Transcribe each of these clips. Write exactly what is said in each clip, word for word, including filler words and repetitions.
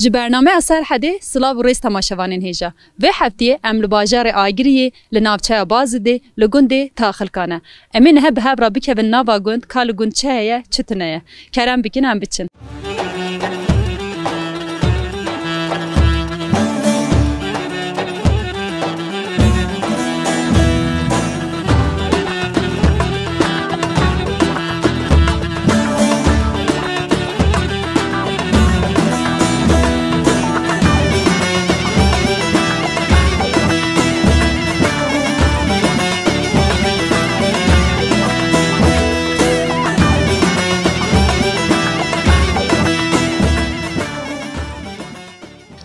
Ji bernameya Serhedê silav û rêz temaşevanên hêja. Vê heftiyê em li bajarê Agiriyê, li navçeya Bazidê, li gundê Taxilka ne. Em ê niha bi hev re bikevin nava gund, ka li gund çi heye, çi tune ye. Kerem bikin, em biçin.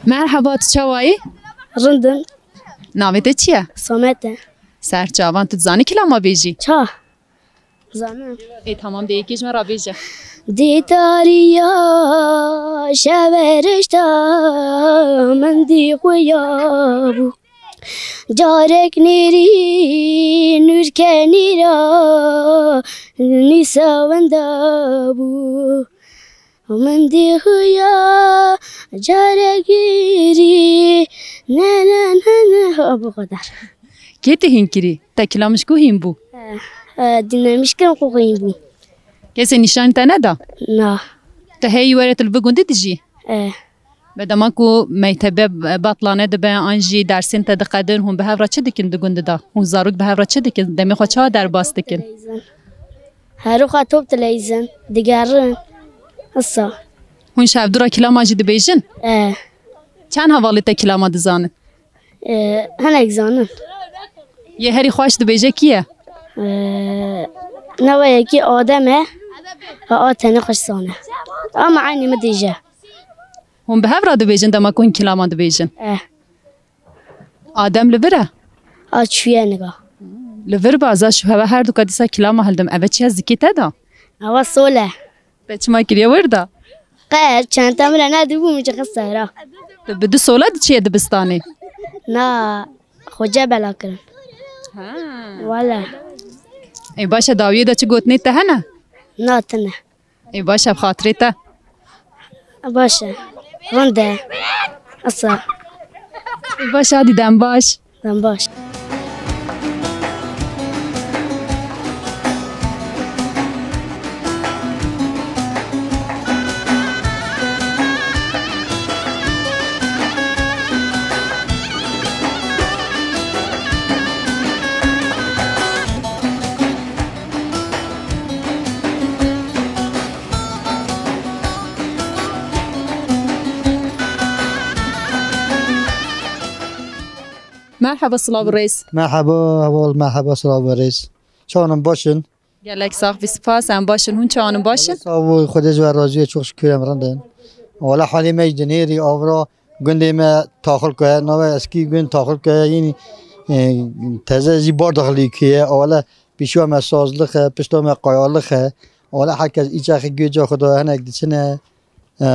Merhaba, tu çawa yî? Rind im. Navê te çi ye? Samet e. Ser çavan, tu dizanî kilama bêjî? Ça. Zanim. Ê, tamam, de yekê ji me re bêje. Di tariya şeverişta min dî xuya bû. Carek nêrî nûrkenî ra nîsa winda bû. Min dî xuya carek girî, ne, ne, ne, ne, ha, bu kadar. Kê tu hîn kirî? Te kilam ji ku hîn bû? Eh, eh, dîne min ji ku hîn bû. Kesê nîşanî te neda? Na. Tu heyî were tu li vî gundî dijî? Eh. Be dema ku mektebe, e, betlane dibe, an jî dersên te diqedin, hûn bi hev re çi dikin di gundî de? Hûn zarok bi hev re çi dikin? Demê xwe çawa derbas dikin? Her xwe top dileyzin, digerin. Issa. Hûn ji hevdu re kilama jî dibêjin? Eh. Çend hevalê te kilama dizanin? Eh, hinek zanin. Yê herî xweş dibêje kî ye? Eh, newe yekî Adem e. A, a tenê xweş zane. Ama eynî min dêje. Hûn bi hev re dibêjin dema ku hûn kilama dibêjin? Eh. Adem li vir e? A çûye niga. Li vir be, ez ji heve her du ka dîsa kilama hildim. Eve çi ye zikê te da? Ava sol e. Te çima kiriye wir da? Qe çenta min re nedibû, min jixist sera. Tu bi du sola diçiye dibistanê? Na, xoce bela kirin. Ha. Wala. Ê, baş e, dawiyê de çi gotinê te hene? Na, tine. Ê, baş e, bi xatirê te. Baş e. Rind e. Asa. Ê, baş e, hadi dem baş. Dem baş. Merhaba, silav û rêz. Merhaba, heval, merhaba, silav û rêz. Çawan in, baş in? Gelek sax bî, spas, em baş in. Hûn çawan in, baş in? Sağ ol, Xwedê ji we razî ye, çok şükür em rind in. Wala halê me jî dinêrî avra gundê me Taxilka ye, navê eskî gund Taxilka ye, yînî, e, teze jî Bardaxlîkî ye, wala pêşiya me sazlix e, pişta me qayalix e, wala herkes îçaxî gêca xwe da, hinek diçine, e,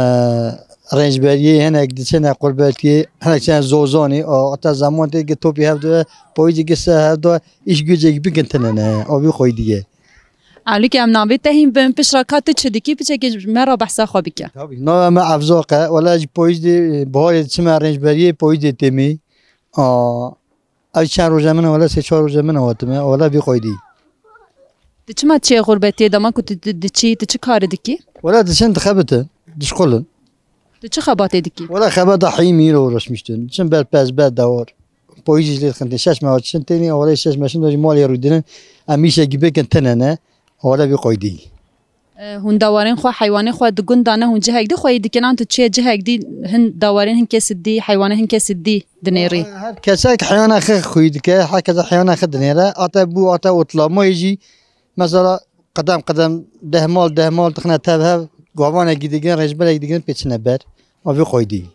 rêncberiyê, hinek diçine qurbetiyê, hinek çine zozanê, a, heta zeman tê ki topî hevdo ye, payîzê ki se hevdo ye, îş gêcekî bikin tine ne, avî xweydî ye. Alîkî em navê te hîn bin, pişt re ka tu çi dikî, piçekê ji me re behsa xwe bike. Tabii. Navê me Evzaq e. Wela ji payîzê, e, biharê diçime rêncberiyê, payîzê têmî. A, ev çend roje min e, wela sê çar roje min e hatime. Wela vî qaydî. Tu çima çiye xurbetiyê, dema ku tu di-, diçî, tu çi karî dikî? Wela diçin dixebitin, dişqulin. Tu çi xebatê dikî? Wela xebata heyî mîr uğraşmıştın. Çin ber pez, ber dewar. Poyîz jî lê dixin tê. Şeş meha çin tênî, awalê şeş meha şin dojî malê rûdinin. Em îşekî bikin tine ne. Awale vî qaydî. E, hûn dawarên xwe, heywanê xwe di gunda ne, hûn cihek dî xweyî dikin, an tu çiye cihek dî, hin dawarên hin kesî dî, heywanê hin kesî dî dinêrî? Her kesek heywana xwe xweyî dike, her kese heywana xwe dinêre. Ate bû, ate otlamayê jî, mesela, qedem qedem, deh mal, deh mal dixine tev hev, gavanekî digin, rêncberek digin, pê çine ber. A vî qaydî.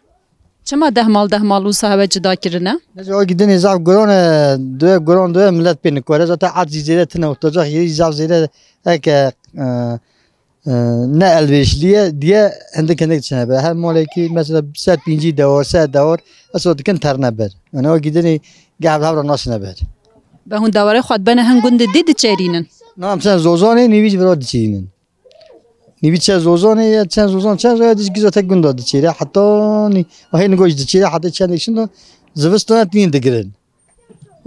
Çima deh mal, deh mal wisa hewe cida kirine? Nece o gidinê zaf guran e, doye guran doye, millet pê nikare. Zaten at jî zêde tine, otacak yeri zaf zêde, eke, e, e, ne elverişliye diye hindik hindik çine ber. Her malekî mesela ser pîncî dewar, ser dewar, esas dikin terne ber. Yani o gidinê gel hev ra nasine ber. Be hûn dawarê xwe dibene hin gundê dî diçerînin? Na, em sen zozanê nîvî ji vira diçerînin. Nîvî çe zozanê ye, çend zozan, çend zozan ye, dij giza te gunda diçêre. Heta nî, hê nigo jî diçêre, heta çendek şinda zivistana tînin digirin.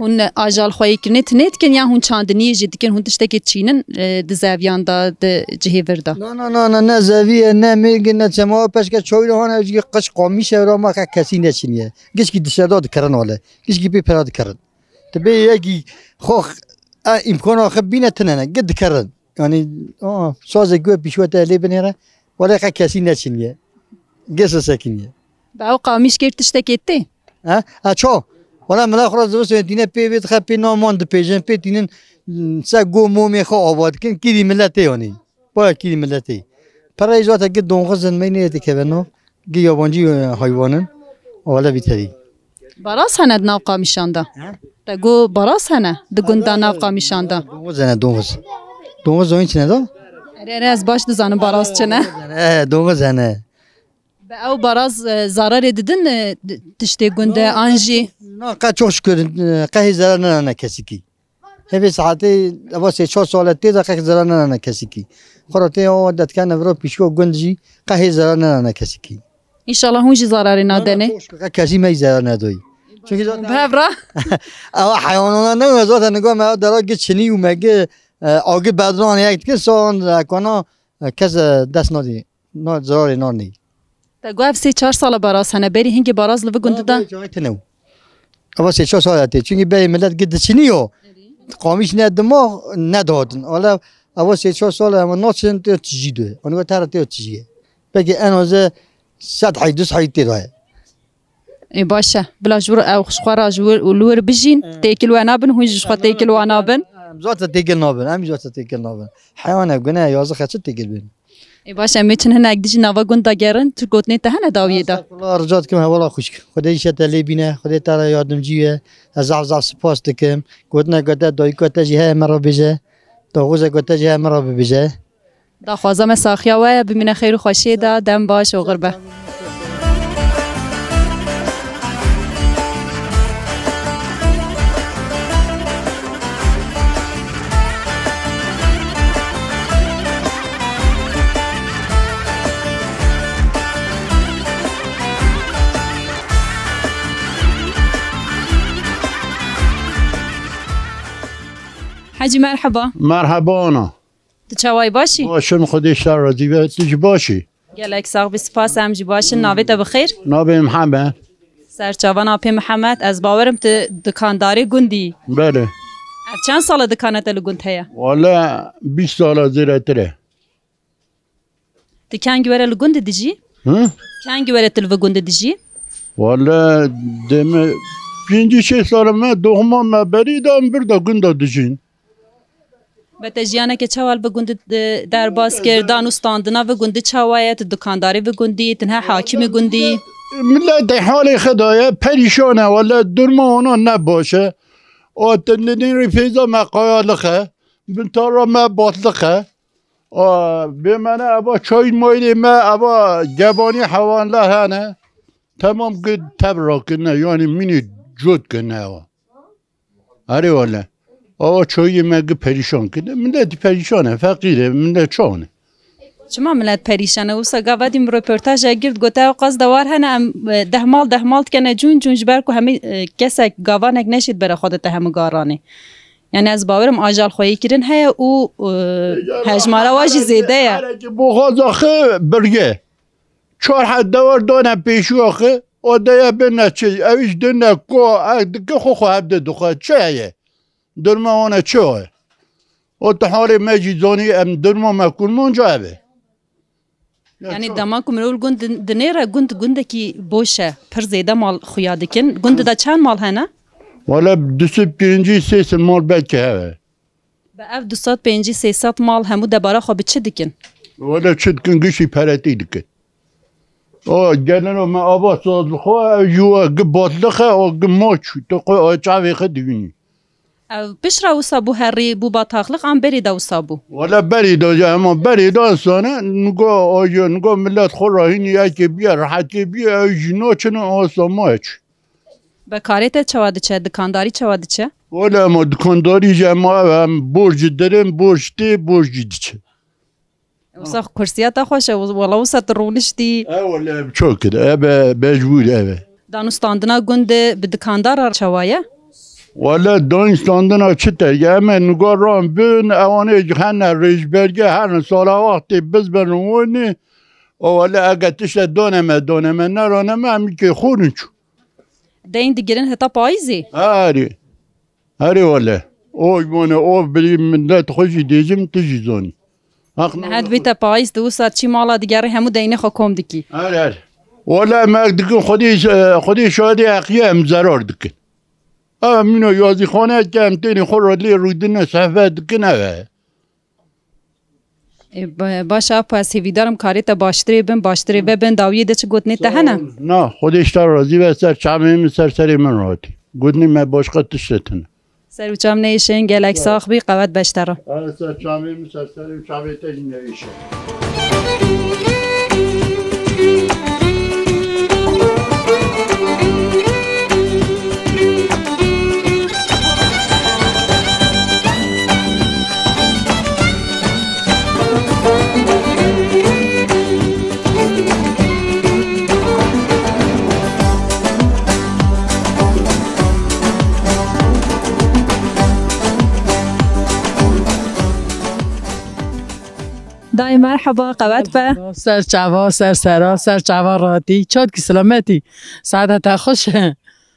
Hûn ajalxweyîkirinê tinê dikin yan hûn çandiniyê jî dikin, hûn tiştekê çînin, e, di zeviyan de, di cihê vir de? Na, na, na, na, ne zevî ye, ne mêrg e, ne çema. Peşke çawî re hane, ew jî qiş qamîş e, ra ma qe kesî neçiniye. Gişkî dişeda dikirin wele. Gişkî pê pera dikirin. Ti bê yekî xwe, e, îmkana xwe bîne tine ne. Gi dikirin. Yani, aa, sazê ku pîşote lê binêre, wele qe kesî neçiniye. Gese sekiniye. Be ew qamîş kêr tiştekê tê? Ha? Ha, ço? Wala mila xwe zivistê tîne pê vê dixe, pê naman dipêjin, pê tînin, m, se go momê xwe ava dikin, kîrî miletê yanî. Baya kîrî miletê. Pereyê zaten gi donxizin meynê dikeve no. Gi yabancî, e, haywanin. Wala vî terî. Baraz hene di nav qamîşan de? He? Te got baraz hene di gunda nav qamîşan de? Donxiz hene, donxiz. Donxiz oyun çine de? Erê, erê, ez baş dizanim baraz çine. He, donxiz hene. Be ew baraz, e, zararê didin, e, di-, tiştê gunde, an jî? Na, qe çok şükür, e, qehê zarar nenane kesikî. Hevê saetê, eva sê çar sal e tê de qehê zarar nenane kesikî. Xwe ra tê o detken evro pîşko gund jî qehê zarar nenane kesikî. Înşallah hûn jî zararê nadenê. Qe kesî me jî zarar nedoyî. Çünkü zaten bi hev re. Ewa heywanana ne zaten nigo me ew dera gi çinî û me gi, e, agi bedran yek dikin son, e, kona, e, kes, e, dest nadî. No, zararê nanî. Te got ev sê çar sala baraz hene. Berî hingê baraz li vi gundî de? Cayê tine. Eva sê çar sala tê. Çünkü berî millet gi diçiniyo. Qamîş ne dima ne dihadin. Wala eva sê çar sala ema naçin tê tijî de. Onu tera tê tijî. Belki en az sed hay, du sed hay tê daye. Ê baş e. Bila ji wir ew ji xwe re ji wir û li wir bijîn. Têkil we nabin, hûn jî ji xwe têkil wan nabin. Em zaten têkil nabin. Em zaten têkil nabin. Heywan e, gune, yazix e, çi têkil bin? Ê baş e, em ê çin hinek dijî nava gund de gerin. Tu gotinê te hene dawiyê de? Estexfirullah, rica dikim hevala xwişk. Xwedê îşe te lê bîne, Xwedê te re yardimcî ye. Ez zaf zaf spas dikim. Gotina ku te dayika te jî heye me re bêje. Daxwaza ku te jî heye me re bibêje. Daxwaza me saxiya we ye, bimîne xeyr û xweşiyê de, dem baş, oxir be. Hecî, merheba. Merheba ana. Tu çawa yî, baş î? Baş im, Xwedê ji te razî be. Tu jî baş î? Gelek sax bî, spas, em jî baş in. Navê te bi xêr? Navê Mihemed. Serçavan apê Mihemed, ez bawerim tu dikandarê gundî yî. Belê. Ev çend sal e dikana te li gund heye? Wele bîst sala zêdetir e. Tu kengî were li gundê dijî? Hı? Kengî were tu li vi gundê dijî? Wele deme pêncî şeş sala me doxuma me berî da em vir da gunda dijîn. Be te jiyaneke çawa li vi gundî de-, derbas kir? Dan û standina vi gundî çawa ye? Tu dikandarê vi gundî, tu niha hakimî gundî? Millet de halê xwe daye, perîşan e, wele durma wana ne baş e. O tu nidîn rî fêza me qayalix e, bin tara me batlix e. A, bêmene eva çayî mayî me, eva gevanî hewanler hene. Temam gi tev rakirine, yanî mînî cot kirine ewa. Erê wele. Awa çayî me gi perîşan kirine. Millet perîşan e, feqîr e, millet çawan e. Çima millet perîşan e? Wisa gava dî min röportajek girt, gote ew qas dewar hene, em, e, deh mal, deh mal dikene cûn cûn, ji ber ku hemî, e, kesek gavanek neşêt bere xwe de te hemû garanê. Yani ez bawerim ajal xweyî kirin heye û, e, hejmara wa jî zêde ye. Herekî boxaza xwe birge. Çar heb dewar dane pêşiya xwe, o deye bine çi, ew jî dine ko, ew dike xwe xwe hevde dixwe. Çi heye? Durma wana çi ye? O tu halê me jî zanî, em durma me kurmanca ev e. Ya Yani çi? Dema ku mirov li gund din-, dinêre gund gundekî boş e, pir zêde mal xuya dikin. Gund de çend mal hene? Wala du sed pêncî sê sed mal belkî heve. Bi ev du sed pêncî sê sed mal hemû debara xwe bi çi dikin? Wala çi dikin, gişî peretî dikin. O gelino me ava saz li xwe, ew ji we gi batlix e, o gi maç, tu xwe o çavê xwe dibînî. Ev piştre wisa bû herî, bû bataxlix an berê de wisa bû? Wala berê de, ya, ema berê de sane, nigo, o, ya, nigo millet xwe rahînî, yekê bîye, rehetê bîye, ew jî naçine, o samaç. Be karê te çawa diçe, dikandarî çawa diçe? Wala ema dikandarî jî ema ev em borc dirin, borc tê, borc jî diçe. Wisa kursiya te xweş e, wela wisa tu rûniştî. Ew wele ev çok e, ev e, mecbûr ev e. Danûstandina gund bi dikandara çawa ye? Wele danûstandina çi terge? Em ê nigaran bin, ewanê hene rêjberge, hene sala wextê biz bin winî. O wele ege tişte done me, done me, nerane me, em kê xûrin çû. Deyn digirin heta payîzê? Erê. Erê wele. Oy bone, o bilî millet xwe jî dêjim, tu jî zonî. Haq Niha dibête payîz, tu wisa çî mala digerî, hemû deynê xwe kom dikî. Her, her. Wele em ek dikin, Xwedê, Xwedê şahidê heqiye em zerar dikin. Ev mîna yazîxane ke em tênê xwe re lê rûdine sehve dikin ev e. E, ba-, baş e, Apo, ez hêvîdar im karê te baştirê bin, baştirê vebin, dawiyê de çi gotinê te hene? Na, Xwedê ji te razî be, ser çavê min, ser serê min ratî. Gotinê me başqa tişt tine. Ser û çav neyişin, gelek sax bî, qewet be ji te re. Ser çavê min, ser serê min, çavê te jî neyişin. Dayê merheba, qewet be. Ser çava, ser sera, ser çava rahatî. Çatkî silametî. Saeta te xweş.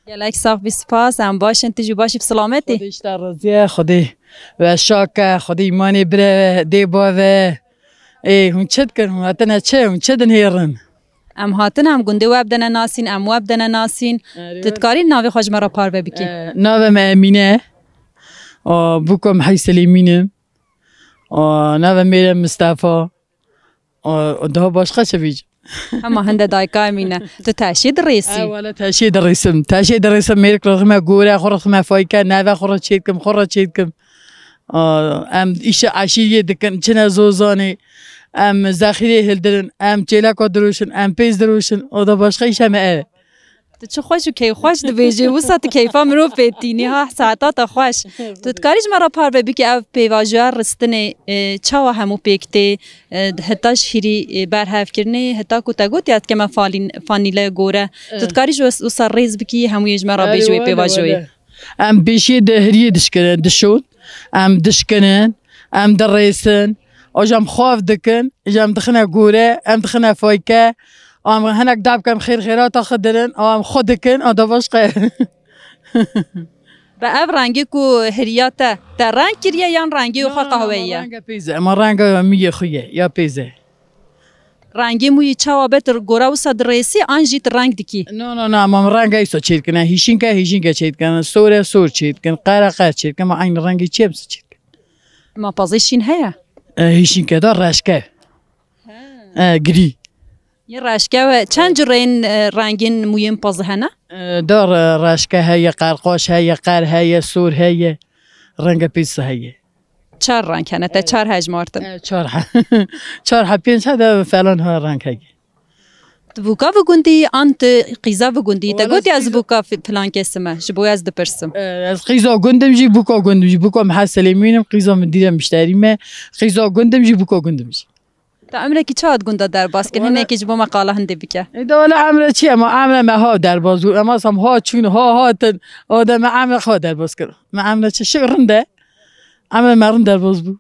Gelek sax bî, spas. Em baş in, tu jî baş î, bi silametî. Xwedê ji te razî ye, Xwedê weşa ke, Xwedê îmanê bire dê bave. Ê, hûn çi dikin? Hûn hatine çi? Hûn çi dinihêrin? Em hatin, em gundê we bidene nasîn, em we bidene nasîn. Erê, tu dikarî navê xwe ji me re parve bikî? E, navê me Emîne. A, bûka me Heyselê Mîn im. A, navê mêrê Mistefa. A, daha başqa çi bêjim? Hema hinde dayika Emîne. Tu teşê dirêsî? E, wele teşê dirêsim. Teşê dirêsim, mêrik rixime gore, xwe rixime fayke, neve xwe re çêdikim, xwe re çêdikim. A, em îşe eşîriyê dikin, çine zozanê. Em zexîrê hildirin, em çêleka diroşin, em pêz diroşin. O da başqa îşe me ev e. Tu çi xweş û keyfxweş dibêjî, wisa tu keyfa mirov pê tînî ha, saeta te xweş. Tu dikarî ji me re parve bikî ev pêvajoya ristinê, e, çawa hemû pêk tê, e, heta ji hîrî, e, berhevkirinê, heta ku te got ya dikeme falîn-, fanîle gore. Tu dikarî ji wis-, wisa rêz bikî, hemûyê ji me re bêjî wê pêvajoyê. Em pêşiyê di hiriyê dişkirin, dişon, em dişkinin, em dirêsin, o ji em xav dikin, ji em dixine gore, em dixine fayke, em hinek dabke em xêr xêrata xwe dirin, em xwe dikin, a da başqe. Bi ev rengê ku hiriya te, te reng kiriye yan rengê xwe qehweyî ye? Renge pêz e, ema renge miyê xwe ye, ya pêz e. Rengê mûyî çawa be, tu gora wisa dirêsî an jî tu reng dikî? No, no, no, ma min renga îso çêdikine. Hîşînke, hîşînke çêdikin. Sor e, sor çêdikin. Qer e, qer çêdikin. Ma eynî rengê çi ye, çêdikin. Ma pezê şîn heye? E, hîşînke da reşke. E, girî. Yê reşke ve çend cureyên, e, rengên mûyên pez hene? E, da re-, reşke heye, qerqaş heye, qer heye, sor heye. Renga pêz heye. Çar reng hene, te çar hejmartin. E, çar he-, çar he, pênc he de falan ha reng heye. Tu bûka vi gundî an tu qîza vi gundî? Te gotiye ez bûka fi-, filan kesime, ji bo ez dipirsim. E, ez qîza gundim jî, bûka gundim jî, bûka me Heyselê Mîn im, qîza min dîre mişterî me, qîza gundim jî, bûka gundim jî. Te emrekî çawa di gunda derbas kir? Wele hinekî ji bo me qala hindê bike. Ê, de wele emre çi ye? Ma emre me ha derbas bû. Em asam ha çûn, ha hatin. O de me emre xwe derbas kir. Me emre çi şik rind e. Emre me rind derbas bû.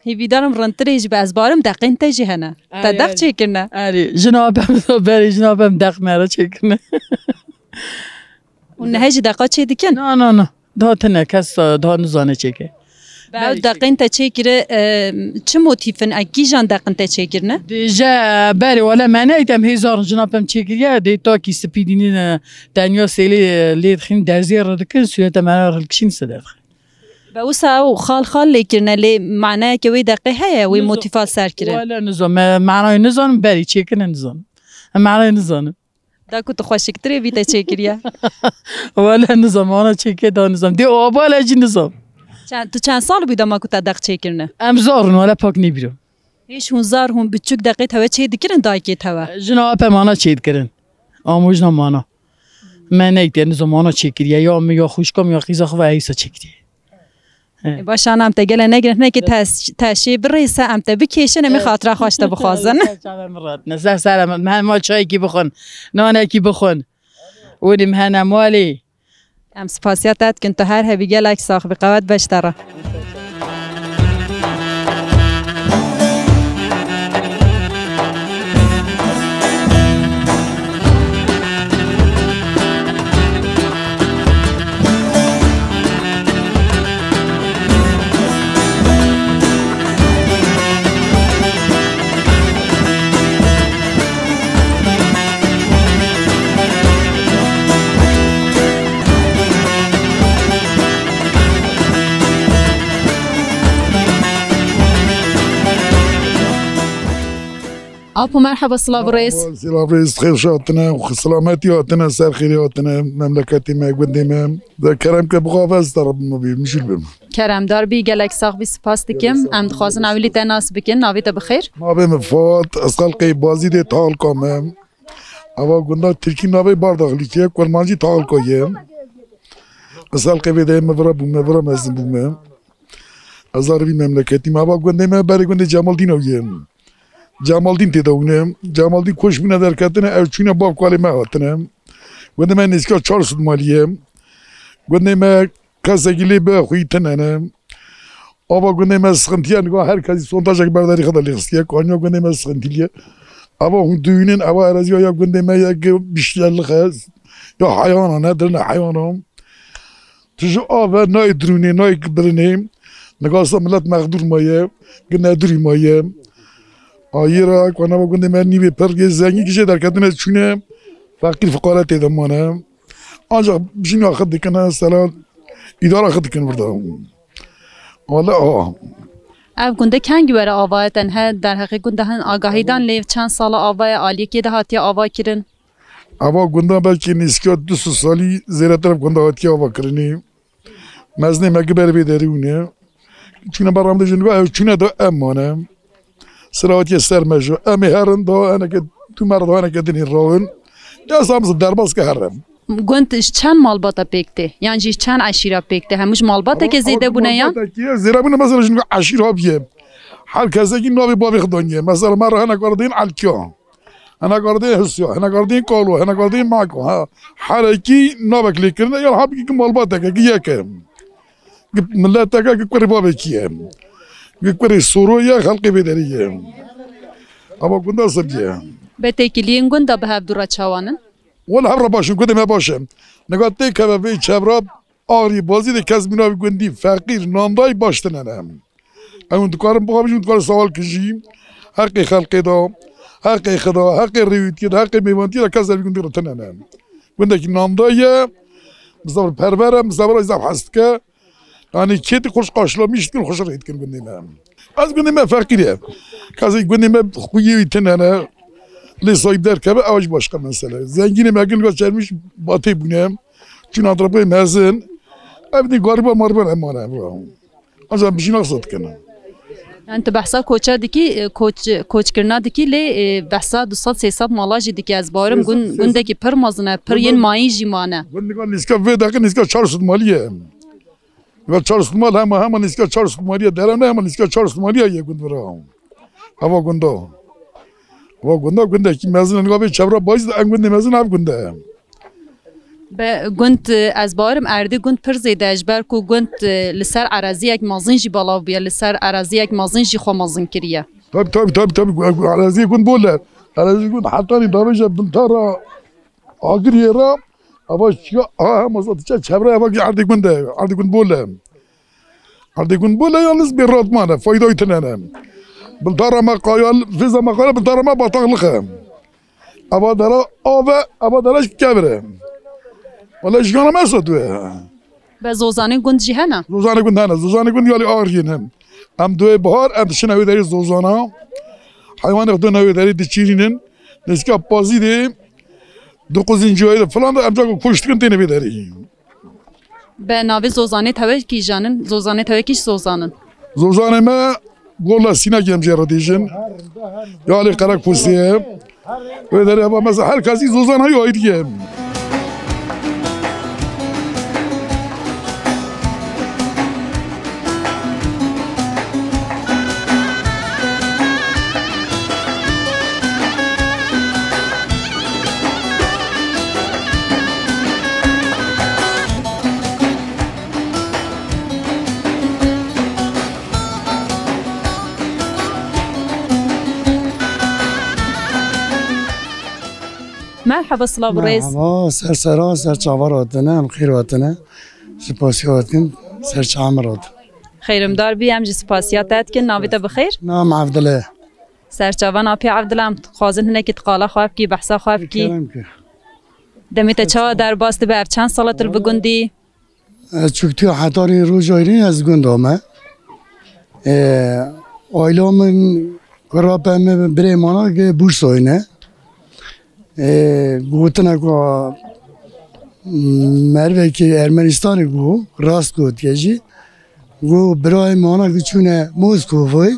Hêvîdar im rindtirê jî be, ez barim deqên te jî hene. Te deq çêkirine. Erê, jina be berê, jina be deq me re çêkirine. Hûn nihe jî deqa çê dikin? Na, na, na. Daha tine kes, e, daha nizane çêke. Bi ew deqên te çêkire, e, çi motîf in? E, kîjan deqin te çêkirine? Dêje, berê, wele me neyt em hêzar in, jina pem çêkiriye, dê takî spî dînin, e, tenya sêlê, e, lê dixîn derziyê re dikin, sûrete me re hilkişîn side dixin. Be wisa ew xal xal lê kirine, lê maneyeke wê deqê heye, wê motîfa ser kire? Wele nizam, me manayê nizam, berê çêkirine nizam. Em manayê nizam. Da ku tu xweşiktirê bî te çêkiriye. Wele nizam, ana çêkê da nizam. Dê ava le jî nizam. Çend, tu çend sal bû dema ku te deq çêkirine? Em zar in, wele pak nêbîrim. Hêj hûn zar, hûn biçûk deqê tewe çê dikirin dayikê tewe? Jina apem ana çê dikirin. Amojna mana. Me neytiye nizam ana çêkiriye. Ya min ya xwişka min ya qîza xwe ve heysa çêkiriye. He. Baş, ana em te gele negirin, hinekî te-, teşê birêse em te bikêşin, em ê xatira xwe ji te bixwazin. Ser çavê min re hatine, ser serê min. Hema çayekî bixwin, nanekî bixwin. Wî hene malê. Em spasiya te dikin, tu her hebî gelek sax bî, qewet beş te re. Apo, merheba, silav û rêz. Silav rêz, xêr hatine, selametî hatine, ser xêrê hatine, memleketê me, gundê me. De kerem ke bixwe ez te re bim, mijûl bim. Keremdar bî, gelek sax bî, spas dikim. Em dixwazin ewilî te nas bikin, navê te bi xêr? Navê min Fuat, ez xelkê Bazîdê, Tahalka me. Eva gunda Tirkî navê Bardaxlîkê, Kurmancî Tahalka ye. Ez xelkê vê deyê me vira bûme, vira mezin bûme. Ez arivî memleketî me. Eva gundê me berê gundê Cemaldîn ew ye. Cemaldîn tê de hûn e. Cemaldîn koç bûne derketine, ew çûne bav kalê me hatine. Gundê me nêzîka çar sed malî ye. Gundê me kesekî lê bi xwî tine ne. Ava gundê me sixintiye, niha her kesî sondajek berdarî xwe de lê xistiye. Kaniya gundê me sixintî ye. Ava hûn duyûnin, ava ereziya ya gundê me ye ki biştiye lixe, ya heywana ne, dirine heywana. Tu ji av ve nayê dirûnê, nayê birinê. Nigasa millet mexdûr maye, ki nedûrî maye. Ayê ra, ku nava gundê me nîvê pir yê zengî ki jê derketine çûne, feqîr fiqare tê de mane. Ancak jîna xwe dikine, sela îdara xwe dikin burada. Wala, aha. Ev gundê kengî were ava ye, tenhe derheqê gunda hin agahî dan lê çend sala ava ye, aliyekê de hatiye ava kirin? Ava gunda belkî nêzîka du sed salî zêdetir ev gunda hatiye ava kirinê. Mezinê me giber vê derî hûn e. Çûne ber ramde jin ev çûne de em mane. Sira hatiye ser me ji. Em ê herin da heneke tu mer da heneke dinê rawin. Ya sam derbas ke herim. Gund ji çend malbata pêk tê? Yan jî ji çend eşîra pêk tê? Hemû ji malbateke zêde bûne yan? Malbatekî zêde bûne, mesela jin eşîra biye. Her kesekî navê bavê xwe daniye. Mesela me re hene kar dên Elkiya. Hene kar dên Hisya, hene kar dên Kalo, hene kar dên Mako. Ha, herekî navek lê kirine, ya hebkî ki malbateke ki yeke. Ki mileteke ki kurê bavekî ye. Ki kurê Soro ye, xelkê vê derê ye. Ama gunda sibye. Be têkiliyên gunda bi hev dû re çawan in? Wala hev re baş in, gundê me baş e. Niga tê keve vê çevra Axrî bazî de kes bûna wî gundî feqîr, nandayî baş tine ne. Ew dikarin bixwe bijîn, dikarin sawal kijî. Heqê xelkê de, heqê xida, heqê rêwîtiyê de, heqê mêvantiyê de kes ev gundî re tine ne. Gundekî nandayî ye, bi zaf perwer e, bi zaf zaf hez dike. Yanî kêtî xweş qaşilamîş dikin, xweş rê dikin gundê me. Ez gundê me feqîr e. Kesê gundê me xweyê wî tine ne. Lê sahîb derkeve, ew jî başqa mesele. Zengînê me gil ve çermiş batê bûne. Çûn atrapê mezin. Ev dî gariba mariba ne mane. Ancak bijîna qisa dikene. Yani tu behsa koça dikî, e, koç, koçkirina dikî lê, e, behsa du sed sê sed mala jî dikî. Ez bawerim gund-, gundekî pir mezin e, pir yên mayîn jî mane. Gund nika nîska vê deqe nîska çar sed malî ye. Ve çar sed mal hema, hema nîska çar sed malî ye. Dere ne hema nîska çar sed malî ye gund vira. Ava gunda. Ava gunda gundekî mezin, nika vê çevra bayîz de en gundê mezin ev gund e. Be gund, e, ez bawerim erdê gund pir zêde, ji ber ku gund, e, li ser eraziyek mezin jî belav bûye, li ser eraziyek mezin jî xwe mezin kiriye. Tabii, tabii, tabii, tabii. Eraziyê gund bol e. Eraziyê gund hetanî davêje bintara Agiriyê re, ava çiya, aha, hema zat çe çevre ava ki erdê gund e, erdê gund bol e. Erdê gund bol e, yalnız bir ratman e, fayda tine ne. Bintara me qayal, fêza me qayal, bintara me bataqlıq e. Ava dera av e, ava dera kevir e. Wala jiyana me sot e. Be zozanê gund jî hene? Zozanê gund hene. Zozanê gund yalî Agiriyê ne. Em duê bihar, em dişine wê derê zozana. Heywanê xwe dine wê derê diçîrînin. Nêzîka pazî de, du quzinciyayê de filan de em ca ku koş dikin têne vê derê. Be navê zozanê tewekî janin, zozanê tewekî ji zozanin. Zozanê me Gola Sînekê em jê re dêjin. Ya Alê Qerekfosê ye. Wê derê heva mesela her kesî zozana yê ayrî ye. Merhaba, silav û rêz. Merhaba, ser seran, ser çavan hatine, em xêr hatine. Spasiya dikin, ser çavan hatin. Xêrimdar bî, em jî spasiya te dikin. Navê te bi xêr? Nam Evdile. Ser çavan apê Evdile, em dixwazin hinekî tu qala xwe bikî, behsa xwe bikî. Kerem ki. Demê te çawa derbas dibe, ev çend sala tu li bi gundî? Ez çûktiya hetarî roja îrîn ez gund ame. Ee, Aila min, kura pe min, birê mana ki Bursayê ne. Ee, gotina ku mervekî Ermenistanê got, rast gotiye jî. Got, birayê mana ki çûne Moskovayê.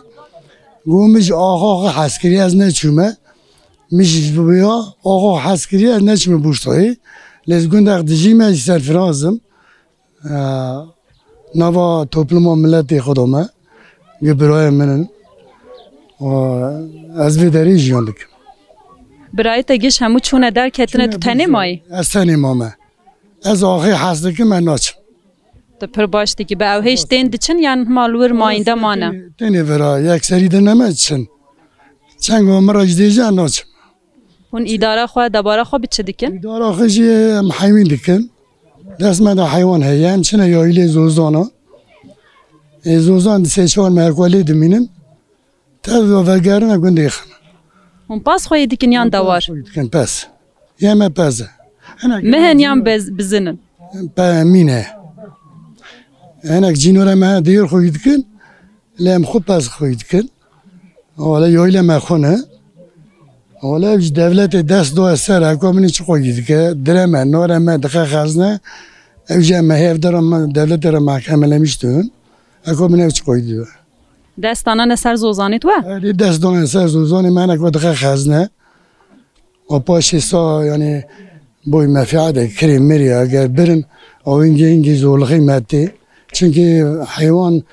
Got, min ji axa xwe hez kiriye, ez neçûme. Min jî ji vê ya axa hez kiriye, ez neçûme Bursayê. Lê ez gundek dijîme, ji ser firazim. Ee, nava topluma miletê xwe de me, gi birayê min in. Û ez vê derê jiyan dikim. Birayê te giş hemû çûne derketine, tu tenê mayî? Ez tenê mame. Ez axê hez dikim, ez naçim. Tu pir baş dikî. Bi ew hêj tên diçin yan hima li wir mayînde mane? Tenê, tenê vira, yekserî de neme çin. Çend go min re jî dêje, ez naçim. Hûn îdara xwe, debara xwe bi çi dikin? Îdara xwe jî em heywîn dikin. Dest me de heywan heye, em çine yayilê zozana. Ê, zozan di sê çar meh ku lê dimînin. Tev ve vegerine gundê xin. Hûn pas xwe yê dikin yan dewar? Xwe dikin pez. Yeme pez e. Hinek Mehen yan bez-, bizinin? Pe-, mîne. Hinek cînore me dêr xwe dikin. Lê em xwe pez xwe dikin. Wele yoyle me xwe ne. Wele ev ji devletê dest doye ser, heko min çi xwedî dike, dire me, nore me, dixe xezne. Ew jî em hêv dere me, devletê re mehkemelemiş dibin. Heko min ev çi xwedî dibe. Dest danane ser zozanê we? Erê dest danane ser zozanê me, heko dixe xezne. Û paşê sa, yani, boy mefiade kirê mirî, eger birin, o hingê hingê zorlixî me tê. Çunkî heywan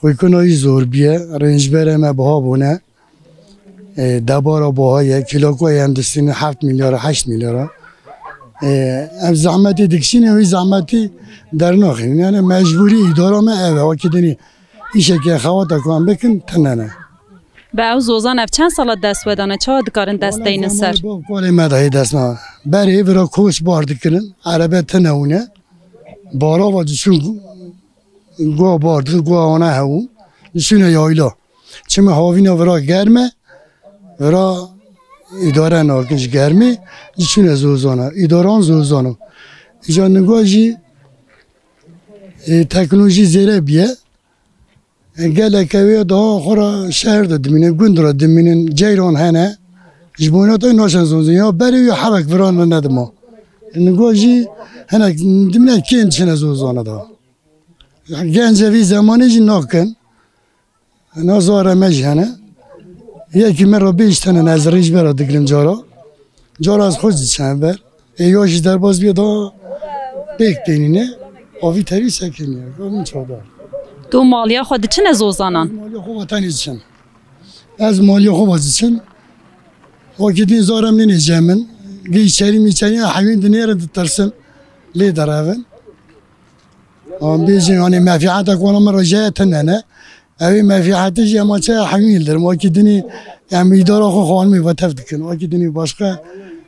xwîkuna wî zor biye, rêncberê me buha bûne. E, debara buha ye, kîlokoyê em distînin heft milyara, heşt milyara. E, em zehmetî dikişînin, wî zehmetî dernaxînin. Yani mecbûrî îdara me ev e, wekî dinî îşekê xewata ku em bikin, tune ne. Bi ew zozan ev çend sala dest we dane? Çawa dikarin dest deynin ser? Wala zamanê bav kalê me de hê dest me. Berê vira koç bar dikirin, erebe tune hûne. Barava diçûn Guha bar dixin, guha wana hew, diçûne yayla. Çima havîna vira germ e, vira îdare nakin ji germê, diçûne zozana. Îdaran zozano. Îca niga jî, e, teknolojî zêde biye. E, gelek ew ê daha xwe re şehir de dimînin, gund re dimînin, ceyran hene. Ji bo wina tê naçin zozin. Ya berê wî hebek viran re nedima. Niga jî hinek dimîne kêm çine zozana da. Genc vî zemanê jî nakin. Na zara me jî hene. Yekî me re bêj tene ez rêj bera digirim cara. Cara ez xwe jî çend ber. Ê ya jî derbas bîye da pêk tênîne. Avî terî sekiniye. Min çawa da. Tu maliya xwe diçine zozanan? Maliya xwe vatanî diçin. Ez maliya xwe va diçin. Vakî din zarem nîne cemin. Gî içerî mi içerî heyvîn dinêre ditirsin. Lê derevin. Ama bêjin, yani, menfîetek wana min re jeye tune ne. Ew ê menfîetê jî ema çi hemî hildirim. Wekî dinî em îdara xwe xanimê ve tev dikin. Wekî dinî başqa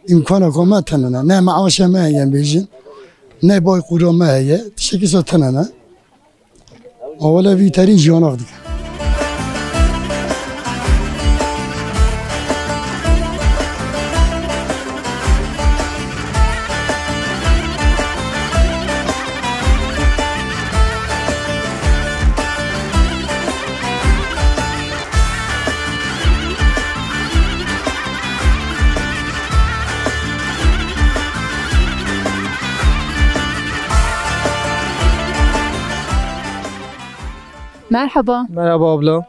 îmkana ku me tune ne. Ne meaşe me heye bêjin. Ne bay qûra me heye. Tiştekî sa tune ne. Awele vî terî jiyana xwe dike. Merhaba. Merhaba abla.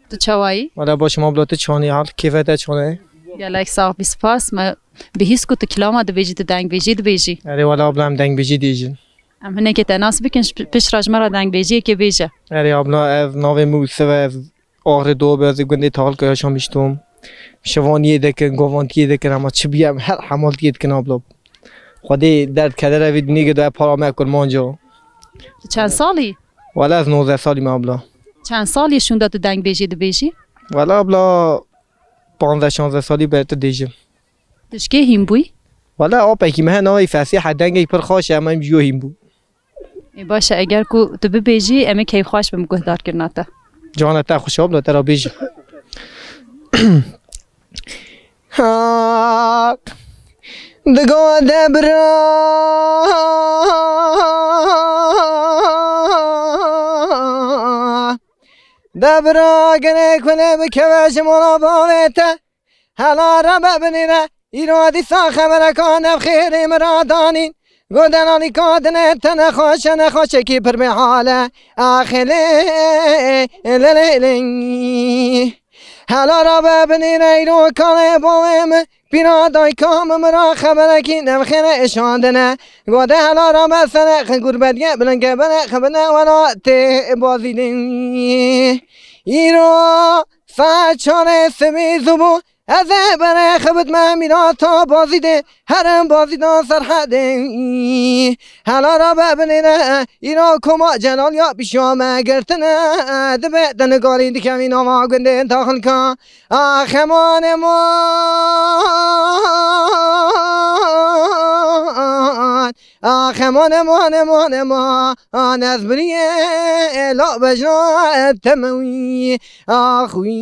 Tu çawayî? Wala başim abla, tu çanî hal, kêfe te çane? Gelek sax bî, spas. Me bihîst ku tu kilama dibêjî, tu dengbêjî dibêjî. Erê wala abla, em dengbêjî dibêjin. Em hinekê te nas bikin, ji pi-, pişt re ji me re dengbêjiyekê bêje. Erê abla, ev navê min Ûsiv e, ez Axrê do be, ez ê gundê Talka yaşamıştım. Şivaniyê dikin, govantiyê dikin, ama çi bîye em her hemaltiyê dikin abla. Xwedê derd kedere vê dinê girdo, para me kurmanca. Tu çend salî? Wala ez nozdeh salî me abla. Çend salî şûnda tu dengbêjî dibêjî? Wala abla, panzdeh şanzdeh salî bertir dêjim. Tu ji kê hîn bûyî? Wele apekî me hene, wî fesîh e, dengekî pir xweş e, em em jî yo hîn bû. Ê, baş e, eger ku tu bibêjî, em ê keyfxweş bim guhdarkirina te. Cana te xweş abla, te re bêjim. Haq, digo de bira, de bira, gere kule bikeve ji mala bavê te. Hela rabe binêre, îro dîsa xebereka nexêrê min radanîn. Got delalîka dinê te nexweş e, nexweşekî pir bêhal e. Axê lê, lê, lê, lê. Hela rabe binêre, îro kalê bavê min, pîra dayka min, min ra xeberekî nexêrê şandine. Got de hela rabe sere, xi gurbetge, bilinge bere, xebine welatê bazîdin. Îro saet çarê sibê zû bû, ez ê berê xebitme mîrata bazîdê, herim bazîda Serhedê. Hela rabe binêre, îro koma Celal ya pişiya me girtine, dibe te nigarî dikevî nava gundê taxilka. Ax eman eman, ax eman eman eman eman, ez biriyê la bejna temewî. Axwî.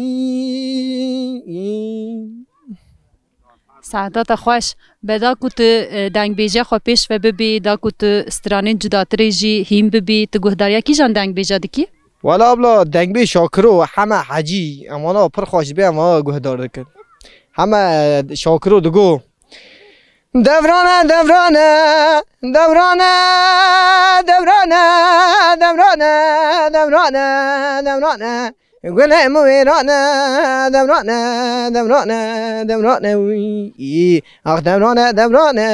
Saeta te xweş. Be da ku tu, e, dengbêjiya xwe pêş ve bibî, da ku tu stranên cudatirê jî hîn bibî, tu guhdariya kîjan dengbêja dikî? Wala abla, dengbêj Şakiro, Heme Hecî, em wana pir xweş dibe, em wana guhdar dikin. Heme Şakiro digo, Devrane, devrane, devrane, devrane, devrane, devrane, devrane. Gulê min wêran e, devrane, devrane, devrane wî. Ax devrane, devrane,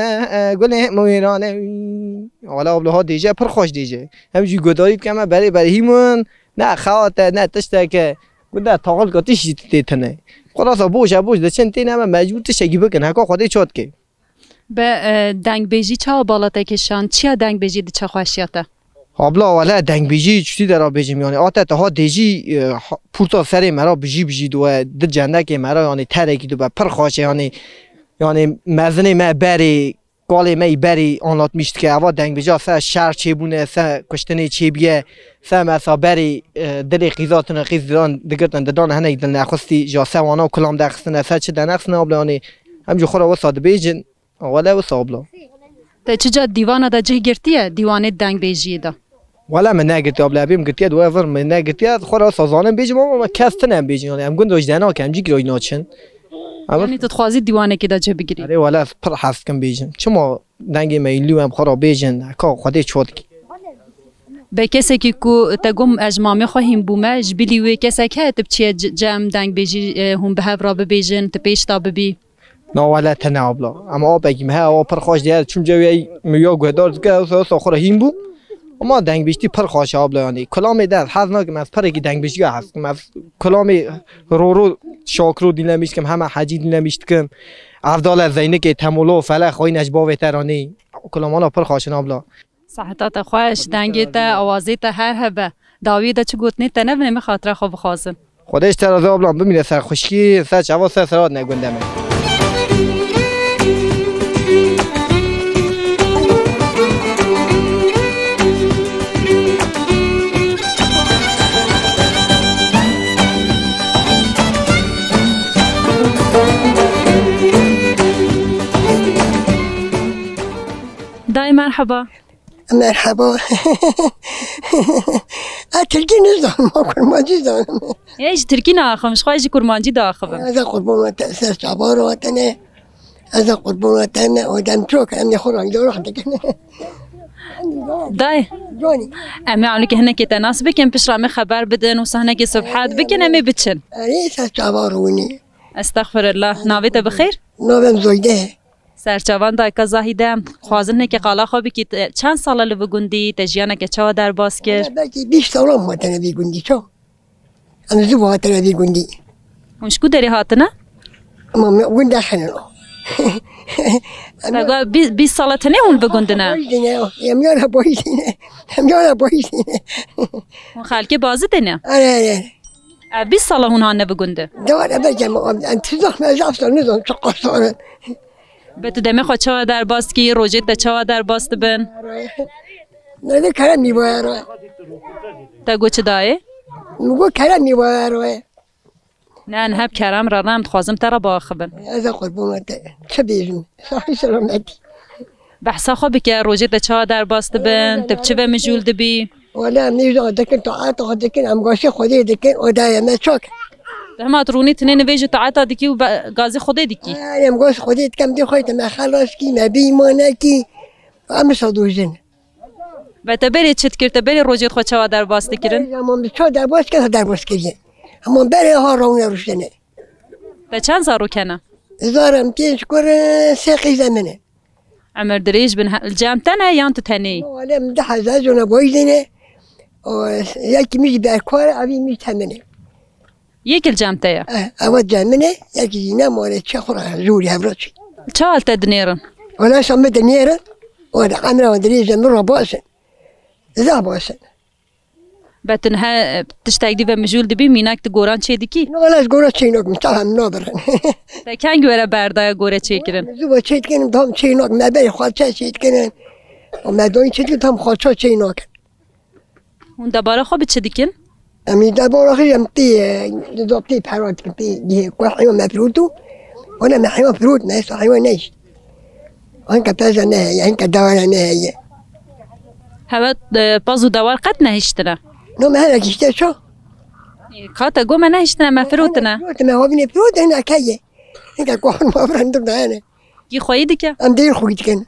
gulê min wêran e wî. Wala abla ha dêje, pir xweş dêje. Em jî guhdarî dike me berê berê hî min. Ne xewate, ne tişteke. Gunda taxil ka tişt jî tê tine. Xulasa boş e, boş diçin têne me mecbûr tiştekî bikin. Heka Xwedê çat ke. Be, e, dengbêjî çawa bala te kişand? Çiya dengbêjî diçe xweşiya te? Abla, wele dengbêjî çutî de ra bêjim, yanî, ate teha dêjî, e, ha-, pûrta serê me ra bijî bijî diwe, di cendekê me ra, yanî, terekî dibe, pir xweş e, yanî, yanî, mezinê me berê, kalê me yî berê anlatmîş dike, eva dengbêja se şer çêbûne, se kuştinê çêbiye, se mesa berê, e, dilê qîzatine, qîz didan, digirtin, didan hinek dilnexwistî, ja se wana kulam dexistine, se çi denexistine, abla, yanî, em ji xwe re wisa dibêjin. Wele wisa abla. Te çica dîwana de cih girtiye, dîwanê dengbêjiyê de? Wele min negirtiye abla, ebê min girtiye, di we vir min negirtiye, xwe re wisa zanim bêjim, ama kes tine em bêjin, yanî em gund roj dena ke, em cî giroj naçin. Ama Yanî tu dixwazî dîwanekê de cih bigirî? Erê wele ez pir hez dikim bêjin. Çima dengê me îlû em xwe re bêjin, heka Xwedê çot kî. Be kesekî ku te gom ez ji mamê xwe hîn bûme, ji bilî wê kesek heye tu biçiye ce-, cem dengbêjî, e, hûn bi hev re bibêjin, tu pêş de bibî? Na wele tene abla. Ama apekî me he, awa pir xweş diye. Çûm cewê min ya guhdar dike, wisa, wisa xwe re hîn bû. Ama dengbêjtî pir xweş e abla yanî. Kulamê de ez hez nakim, ez pirekî dengbêjiya hez dikim. Ez kulamê Roro Şakiro dînlemîş dikim, Heme Hecî dînlemîş dikim. Evdale Zeynikê Temolo, Felek Xwîne ji bavê te ranî. Kulamana pir xweş in abla. Seheta te xweş, dengê te, awazê te her hebe. Dawiyê de çi gotinê te nebin, em ê xatira xwe bixwazin. Xwedê ji te razî ablam, bimîne ser xwişkî, ser çava, ser sera ne gundê me. Dayê merheba. Merheba. Ez tirkî nizanim, ma kurmancî zanim. Ê, ji tirkî naxim, ji xwe ji kurmancî diaxivim. Ez ê qurbona te, ser çavara te ne. Ez ê qurbona te ne, o dem çok, em ne xwe rengdar dikin. Dayê. Canî. Em ê ewlekê hinekê te nas bikin, piştre em ê xeber bidin û hinekê subhet bikin, em ê biçin. Erê, ser çavara winî. Estexfirullah. Navê te bi xêr? Navê min Zoyde. Serçavan dayika Zahîde, xwazin hinekî qala xwe bikî, te çend sal e li vî gundî, te jiyaneke çawa derbas kir? Belkî bîst salan ma tene vî gundî, çawa? Em zû hatine vî gundî. Hûn ji ku derê hatine? Ama me gund derxînin. Em Te ya got bî-, bîst sal e tenê hûn vî gundî ne? Bayî dîne, em yana bayî dîne. Em yana bayî dîne. Hûn xelkê Bazidê ne? Erê, erê. E, bîst sal e hûn hatine vî gundî? Dewa de belkî em, em, em tuzak me zaf sal nizam, çok sal. Be tu demê xwe çawa derbas dikî, rojê te çawa derbas dibin? Nede kerem mî were. Te got çi dayê? Min got kerem mî were. Ne, niha bi kerem re ne, em dixwazin te re biaxivin. Ez ê qurbana te. Çi bêjim? Sahî selametî. Behsa xwe bike, rojê te çawa derbas dibin, tu bi çi ve mijûl dibî? Wele em nêja dikin, taeta xwe dikin, em gazê Xwedê dikin, o dayê me çak. Dema tu rûnî tinê nivêj û taeta dikî û be-, gazê Xwedê dikî. Em gazê Xwedê dikin, em dê xwe te me xelas kî, me bî îmanekî, em sadojin. Ve te berê çi dikir, te berê rojê xwe çawa derbas dikirin? Berê zaman bi çawa derbas kir, derbas kiriye. Hema berê ha rawne ruştene. Te çend zarok hene? Zarem pênc kur, sê qîzem hene. Emir dirêj bin, he-, li cem te ne yan tu tenê yî? Wale min deh hezar jona boy dene. O, yekî min jî berkar, evî min jî temine. Yek li cem te ye? Eh, ewa cem min e, yekî jî ne mare çi xwe re, zûrî hevra çi. Çawa li te dinêrin? Wala şa min dinêrin, wala emra wan dirêj e, min re baş in. Zaf baş in. Be tu niha, e, tiştek dî ve mijûl dibî, mînak tu goran çê dikî? No, wala ez gora çê nakim, çawa em nabirin. Te kengî were berdaya gore çêkirin? Zû ve çê dikin, tam çê nakim, me berê xalça çê dikin. O me doyî çê dikin, tam xalça çê nakin. Hûn debara xwe bi çi dikin? Em ê debara xwe em tê, e, dida tê pera dikin, tê gihê ku heywan me pirût û, wala me heywan pirût, me êsta heywan nehişt. Hinka peza ne heye, hinka dewara ne heye. Hewe, e, paz û dewar qet nehiştine? No, me hinek hişte ço. E, ka te got me nehiştine, me firotine. Firotine, me havine firotine, hinek heye. Hinka ku hon ma virin dur dayene. Kî xweyî dike? Em dê xweyî dikin.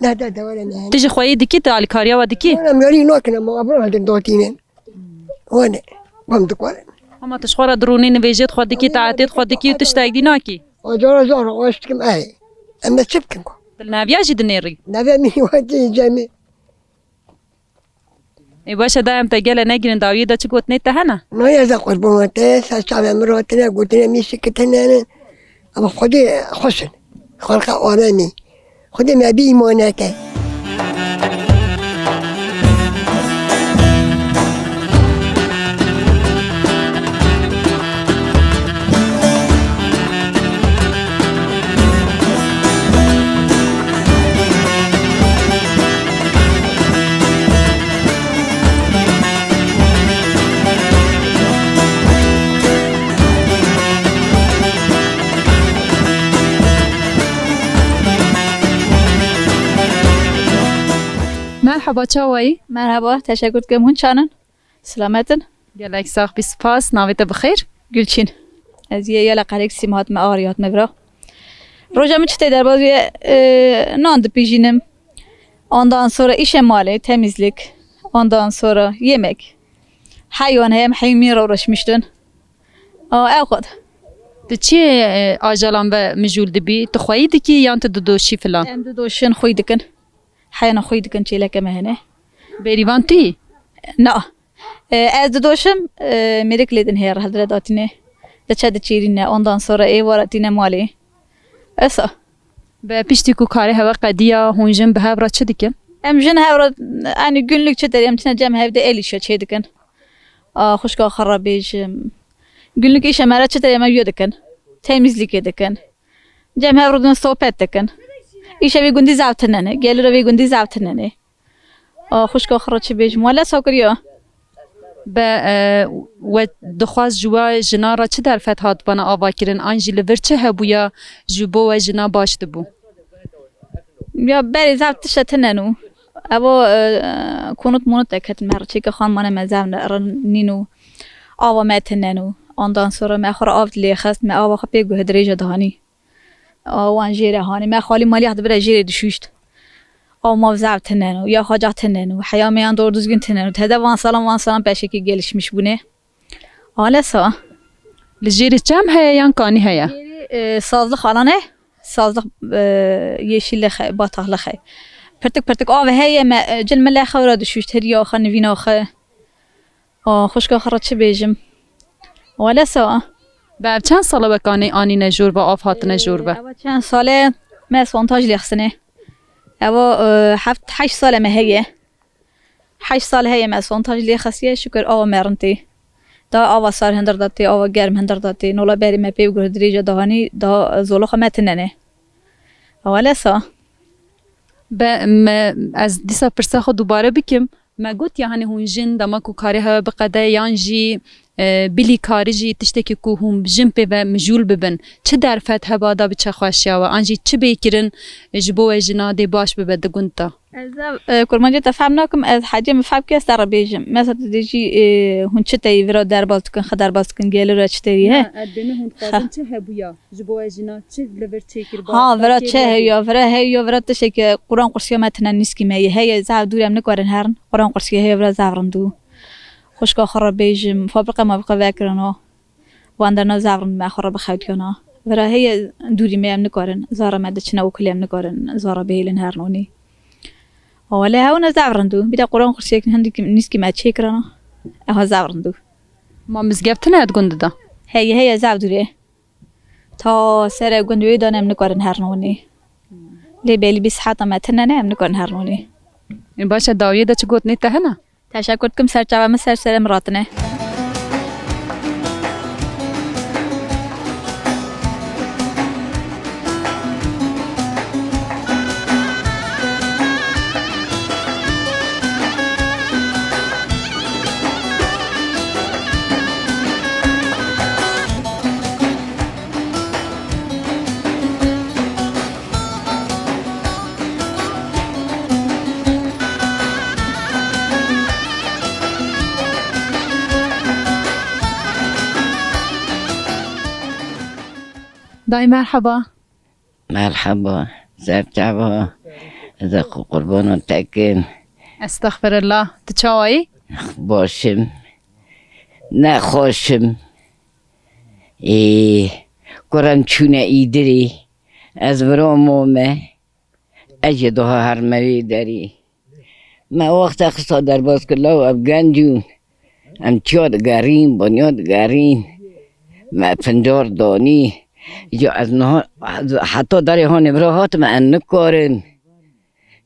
Ne, de, dewara ne heye. Tu jî xweyî dikî, tu alîkariya we dikî? Em yarî nakin, em abra hildin datînin. Wane, bam dikwarin. Hema tu ji xwe re dirûnî nivêjêt xwe dikî, taetêt xwe dikî û tiştek dî nakî? Acara zor, aştikim ey. Em de çi bikin ku? Tu li neviya jî dinêrî? Neve min wetî cemî. Ê baş e, da em te gele negirin dawiyê de çi gotinê te hene? Naya ze qurbana te, ser çavê min ratine, gotine min şikitine ne. Ama Xwedê xweş in. Xalqa aremî. Xwedê me bî îmaneke. Merhaba, çawayî? Merhaba, teşekkür dikim. Hûn çanin? Silamet in? Gelek sax bî, spas. Navê te bi xêr? Gulçin. Ez yê Yela Qerêksî me hatime arî, hatime vira. Roja min çi tê derbas bûye, e, nan dipijînim. Ondan sonra işe malê, temizlik. Ondan sonra yemek. Heywan heye, em heywan min re uğraşmıştın. Aa, ew qad. Tu çi, e, ajalan ve mijûl dibî? Tu xweyî dikî yan tu didoşî filan? Em didoşin, xwî dikin. Heyana xwî dikin, çêleke me hene. Bêrîvan tu yî? Na. E, ez didoşim, e, mêrik lê din heye, hildire datîne. Diçe diçêrîne, ondan sonra ê wara tîne malê. Esa. Be piştî ku karê hewe qediya, hûn jin bi hev re çi dikin? Em jin hev re, yani günlük çi derê, em çine cem hev de el îşe çê dikin. A, xwişka xwe re bêjim. Günlük îşe me re çi derê, em ev yê dikin. Temizlikê dikin. Cem hev re din sohbet dikin. Îşe vê gundî zaf tinene, geliro vê gundî zaf tinene. A, xwişka xwe re çi bêjim? Wele sokiriya. Be, e, we dixwaz ji we jina re çi derfet hatibana avakirin? An jî li vir çi hebûya ji bo we jina baş dibû? Ya berê zaf tişte tinen û evo, e, konut monut de ketin me re çêke xanmane me zaf ne-, re nîn û ava me tinen û ondan sonra me xwe re av dilê xist, me ava xwe pê guh dirêje dihanî. A, wan jêre hanî. Me xalî malî hadi bire jêrê dişûşt. Aw mav zaf tinen û ya xaca tinen û heya me yan doğru düzgün tinen û. Tede van salan, van salan peşekî gelişmiş bûne. Alesa. Li jêrê çem heye yan kanî heye? Jêrê, e, sazlix alan e. Sazlix, e, yeşîlix e, bataxlix e. Pirtik pirtik av heye me, e, cil mile xew re dişûşt, heriya xwe, nivîna xwe. A, xwişka xwe re çi bêjim? Wele sa. Be ev çend sal e we kanê anîne jor ve, av hatine jor ve? Ewa çend sal e me sontaj lêxistine. Ewa, e, heft, heşt sal e me heye. Heşt sal heye me sontaj lêxistiye, şikir ava me rind tê. Daha ava sar hindir da tê, ava germ hindir da tê. Nola berê me pê guh dirêje dahanî, daha zolo xwe me tinene. Wele sa. Be, me, ez dîsa pirsa xwe dubare bikim. Me got ya, hani hûn jin dema ku karê hewe biqede yan jî, e, bilî karî jî tiştekî ku hûn jin pê ve mijûl bibin. Çi derfet heba da biçe xweşiya we? An jî çi bê kirin ji bo we jina dê baş bibe di gund de? Ez ev, e, kurmancê te fehm nakim, ez hecê min fehm kir, ez te re bêjim. Mesela tu dê jî, e, hûn çi teyî vira derbas dikin, xwe derbas dikin, gelo re çi teyî he? Na, ez bêne hûn dixwazin çi hebûya? Ji bo we jina çi li vir çêkir? Ha, vira çi heya, vira heya, vira tiştekî Quran qursiya me tine nîskî me ye. Heye zaf dûr em nikarin herin. Quran qursiya heye vira zaf rind û. Xwişka xwe re bêjim, fabrika me bi xwe vekirino. Wan derna zaf rind me xwe re bixewtiyana. Vira heye dûrî me em nikarin. Zara me diçine û kulê em nikarin. Zara bihêlin herin onî. Wele hewna zaf rind û. Bîra Quran qursiyek hindî nîskî me çêkirana. Eha zaf rind û. Ma mizgeftine et gund de? Heye, heye zaf dûr e. Ta sere gund wê dan em nikarin herin onî. Lê belî bîst seheta me tine ne, em nikarin herin onî. Ê, baş e, dawiyê de çi gotinê te hene? Teşekkür dikim, ser çava min ser sere min ratine. Dayê merheba. Merheba, ser çava. Ez ê xwe qurbana te kim. Estexfirullah. Tu çawa yî? Baş im. Nexweş im. Ê, kurem çûne îdirê. Ez vira mome. Ez jî daha herme vê derê. Me wexta xista derbas kir, law ev genc bûn. Em çiya digerîn, baniya digerîn. Me pincar danî. Ya ez niha, heta derê hanê vira hatime, em nikarin.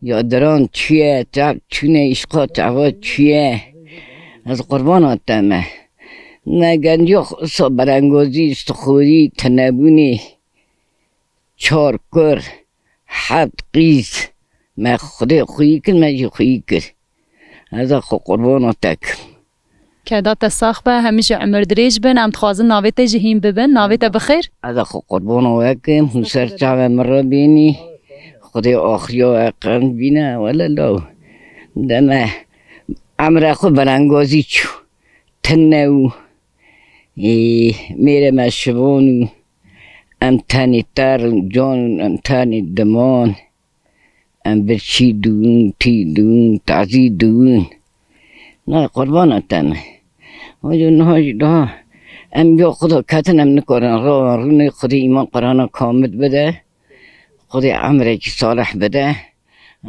Ya diran çi ye, çav çûne îşqa çava çi ye. Ez qurbana te me. Me gendiya xwe sa berengozî, stixorî, tinebûnê. Çar kur, heft qîz. Me Xwedê xweyî kir, me jî xweyî kir. Ez a xwe qurbana te kim. Keda te sax be, hemî jî emir dirêj bin. Em dixwazin navê te jî hîn bibin. Navê te bi xêr? Ez a xwe qurbana we kim, hûn ser çavê min re bînî. Xwedê axiriya we qenc bîne, wele law. Deme emre xwe berengazî çû. Tine û, ê, mêrê me şivan û em tenê ter û can û em tenê diman. Em birçî dûn, tî dûn, tazî dûn. Na qurbana te me. Hoca niha jî daha em ya Xuda ketin em nikarin rawan rûnê Xwedê îman Qur'ana kamil bide. Xwedê emrekî salih bide.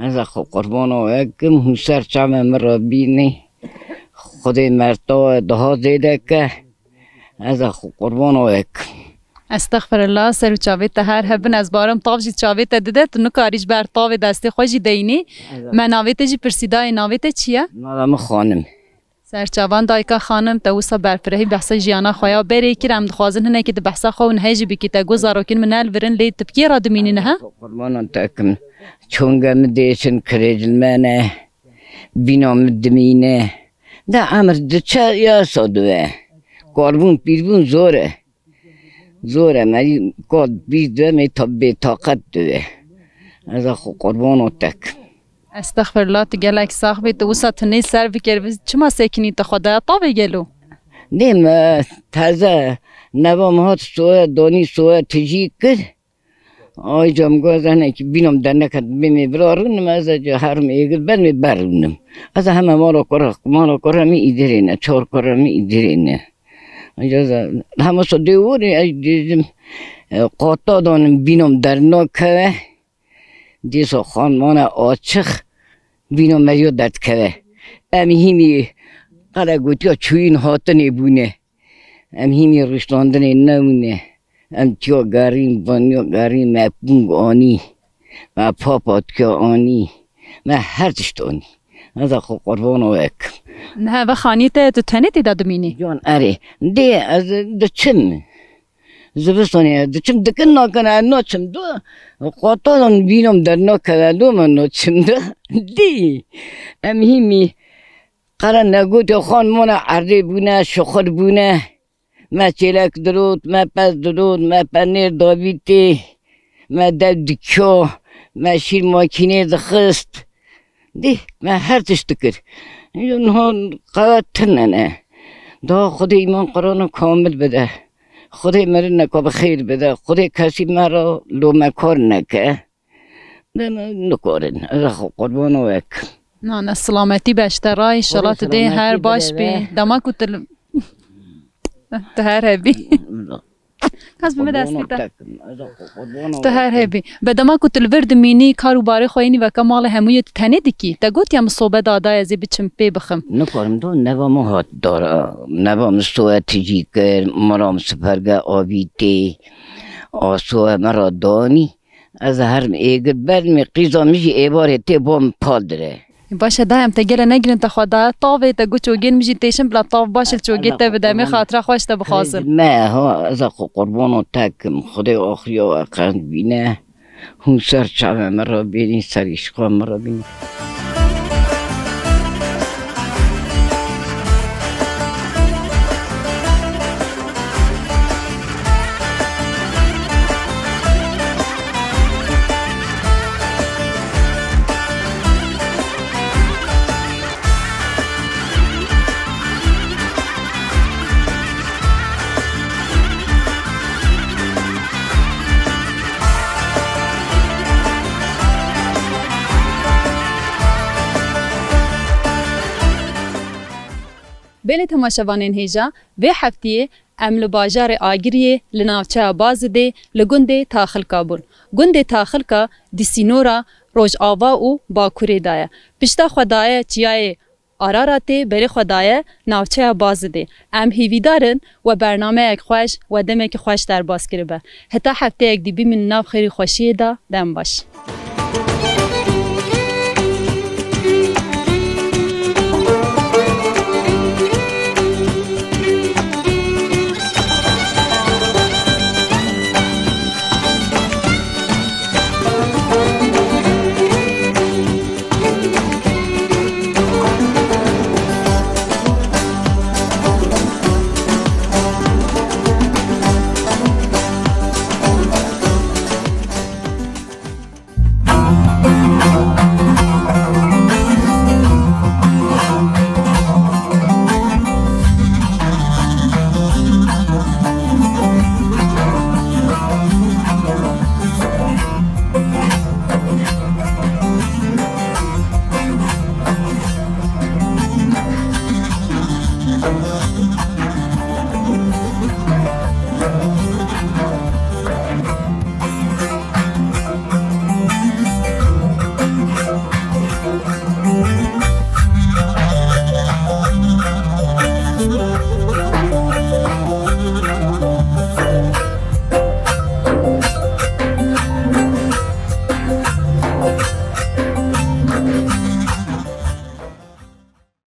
Ez a xwe qurbana we kim, hûn ser çavê min re bînî. Xwedê merta we daha zêde ke. Ez a xwe qurbana we kim. Estexfirullah, ser û çavê te her hebin, ez barim tav jî çavê te dide, tu nikarî ji ber tavê destê xwe jî deyînî. Me navê te jî pirsî dayê, navê te çi ye? Nava min Xanim. Serçavan dayika xanim, te wisa berfirehî behsa jiyana xwe ya berê kir, em dixwazin hinekî di behsa xwe û nihe jî bikî, te got zarokên min ne li vir in, lê tu bi kê re dimînî niha? Qurbanan te kim. Çonge min dêşin kirêj li me ne. Bîna min dimîne. De emir diçe ya sa dibe. Karbûn pîrbûn zor e. Zor e, me ka bîst dibe me ta bêtaqet dibe. Ez a xwe qurbana te kim. Estexfirullah, tu gelek sax bî, tu wisa tu nê ser bikir, çima sekinî tu xwe de tavê gelo? Nê me teze neva me hat soye, donî soye tijî kir. Ay cam goz ene ki bînom derneke bê me bira rûnim, ez ê herim êgir ber me ber rûnim. Ez heme mala kora, mala kora me îdirêne, çar kora me îdirêne. Hema so dê worê ez dêjim, e, qata danim bînom dernakeve. Dîsa xanmana açix bînom meriyo derdikeve. Em hîmî qere gotiya çûyîn hatinê bûne. Em hîmî rûştandinê nebûne. Em tiya gerîn, vaniya gerîn, me pûng anî. Me papatkiya anî. Me her tişt anî. Ez a xwe qurbana we kim. Niha ve xaniyê te tu tenê tê de dimînî? Can erê. Dê ez diçim. Zivistanê ez diçim, dikin nakin ez naçim do. Qatalan bînom dernakeve do me naçim do. Dî. Em hîmî qere negotê xan mane erdê bûne, şixir bûne. Me çêlek dirot, me pez dirot, me penêr davîtê, me dev dikya, me şîr makînê dixist. Dî, me her tişt dikir. Niha qewet tune ne. Daha Xwedê îman Qur'ana kamil bide. Xwedê mirineka bi xêr bide. Xwedê kesî me re lomekar neke. Deme nikarin. Ez xwe qurbana wek. Na, ne, silametî be ji te re, înşallah tu dê her baş bî. Dema ku tu li-, tu her hebî. Kas bi min destê te. Tu her hebî. Be dema ku tu li vir dimînî, kar û barê xwe yînî veke malê hemûyê tu tenê dikî. Te gotiye min sobe da, da ez ê biçim pê bixim. Nikarim do, neva min hat dara. Neva min soye tijî kir, mala min siferge avîtê. Asoye min ra danî. Ez herim êgir bermî qîza min jî êvarê tê bo min pal dire. Baş e, dayê, em te gele negirin, te xwe daye tavê, te got çogên min jî têşin bila tav baş li çogê te bide. Em ê xatira xwe ji te bixwazin. Me ha, ez ê xwe qurbano te kim. Xwedê axiriya we qenc bîne. Hûn ser çavê min re bînî, ser îşqa min re bînî. Belê temaşevanên hêja, vê heftiyê em li bajarê Agiriyê li navçeya Bazidê li gundê Taxilka bûn. Gundê Taxilka di sînora Rojava û Bakurê de ye. Pişta xwe daye çiyayê Araratê, berê xwe daye navçeya Bazidê. Em hêvîdar in we bernameyek xweş, we demekî xweş derbas kiribe. Heta hefteyek dî bimînin nav xêr û xweşiyê de, dem baş.